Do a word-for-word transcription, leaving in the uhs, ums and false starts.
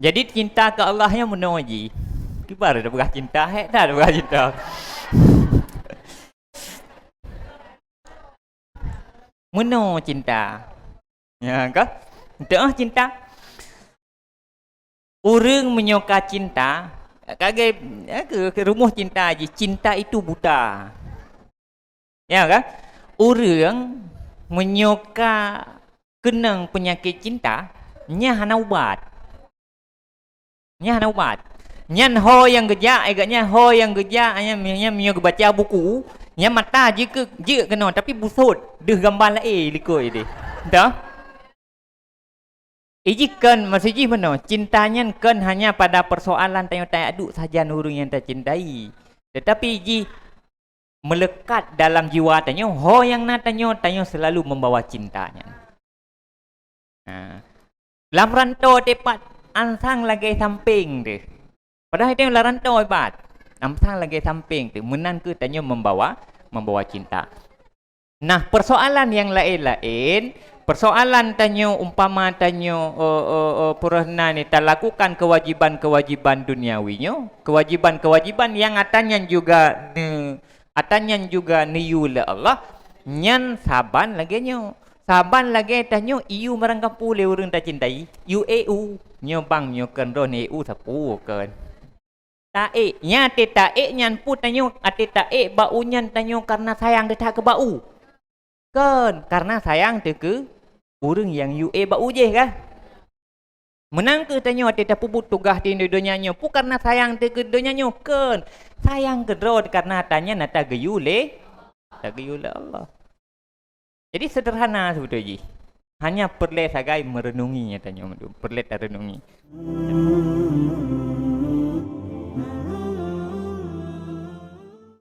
Jadi cinta keu Allah nyan meunoe jih. Kiban tapeugah cinta, hék that tapeugah cinta. Meunoe cinta. Ya kan? Teuh cinta. Ureuëng meunyoe ka cinta, ka ge-, ya ke, ke rumoh cinta jih, cinta itu buta. Ya kan? Ureuëng meunyoe ka keunong peunyakét cinta, nyan hana ubat. Nyan hana ubat. Nyan ho nyang geujak, eh, geuh nyan ho nyang geujak, nyan, nyan meunyoe geubaca buku, nyan mata jeuet keu-, jeuet keunoe, tapi busot deuh gamba laén likot ideh. Dah? Iji kon, maksud jih meunoe, cinta nyan kon hanya pada persoalan tanyoe taduek sajan ureuëng nyang tacintai. Tetapi jih meulekat dalam jiwa tanyoe, ho nyang na tanyoe, tanyoe selalu membawa cinta nyan. Ha. Lam rantô tepat ansang lagée sampéng teuh. Padahai tanyoe lam rantô ibat. Ansang lagée sampéng teuh. Meunan kheueh tanyoe membawa, membawa cinta. Nah, persoalan nyang laén-laén, persoalan tanyoe umpama tanyoe, eh, eh, eh, peureuna ni talakukan kewajiban-kewajiban duniawi nyoe, kewajiban-kewajiban nyang ata nyan juga ne-, ata nyan juga neuyue lé Allah, nyan saban lagée nyoe. Saban lagée tanyoe iyue meurangkapeue lé ureuëng tacintai, yue ék u. Nyoe bang nyoe kon droeneuh ék u sapeue kon. Taék, nyan até taék nyan peue tanyoe, até taék bak u nyan tanyoe kareuna sayang teuh that keu bak u. Kon, kareuna sayang teuh keu ureuëng nyang yue ék bak u jih kah? Meunan kheueh tanyoe até tapeubuet tugaih di donya nyoe, peue kareuna sayang teuh keu donya nyoe? Kon, sayang keudroe kareuna ata nyan ata geuyue lé, ata geuyue lé Allah. Jadi sederhana sibeutôi jih. Hanya peureulée sagai meureunungi, tanyoe peureulée tareunungi.